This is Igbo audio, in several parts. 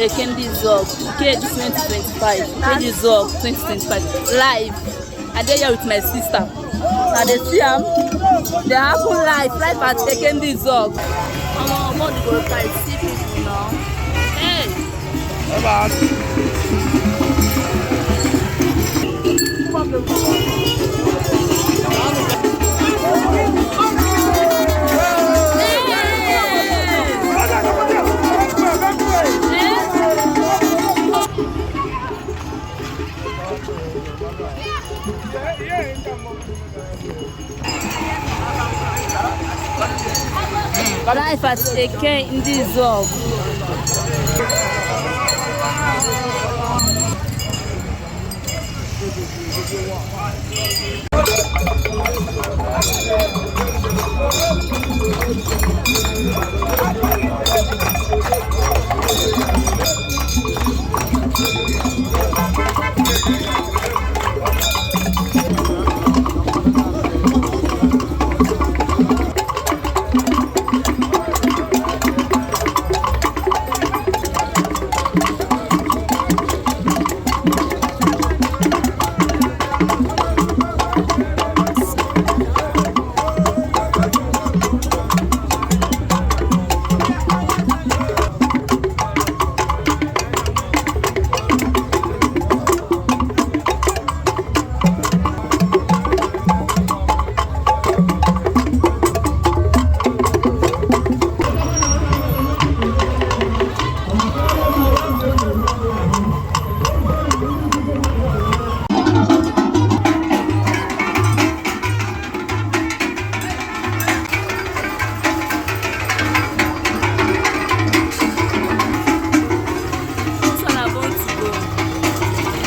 Eke Ndị Izuogu, Ikeji 2025, Ikeji Izuogu 2025, live. I dey here with my sister. Na dey see am, dey happen live, live at Eke Ndị Izuogu. Omo, body go tight, see people now. Hey! Life at Eke Ndị Izuogu. This one I want to go.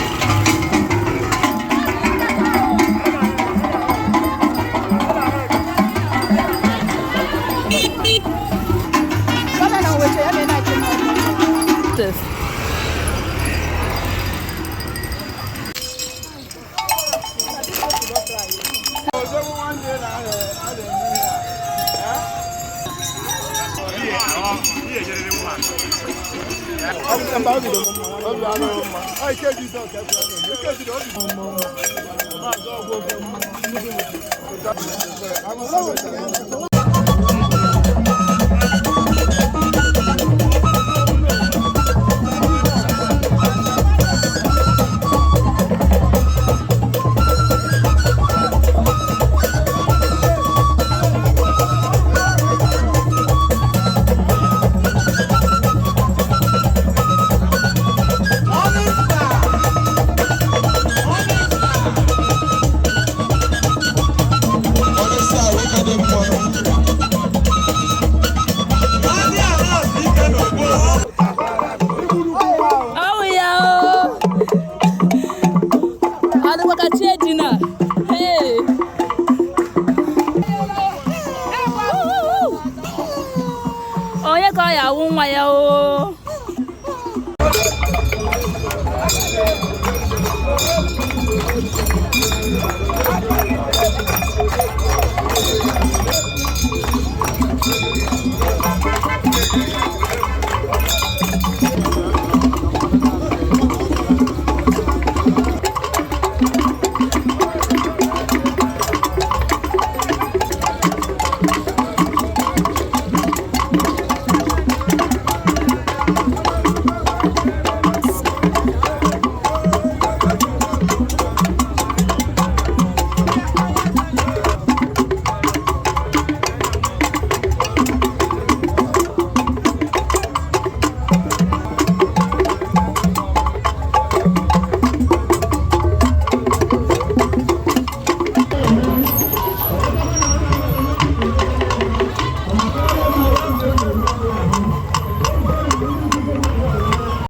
This.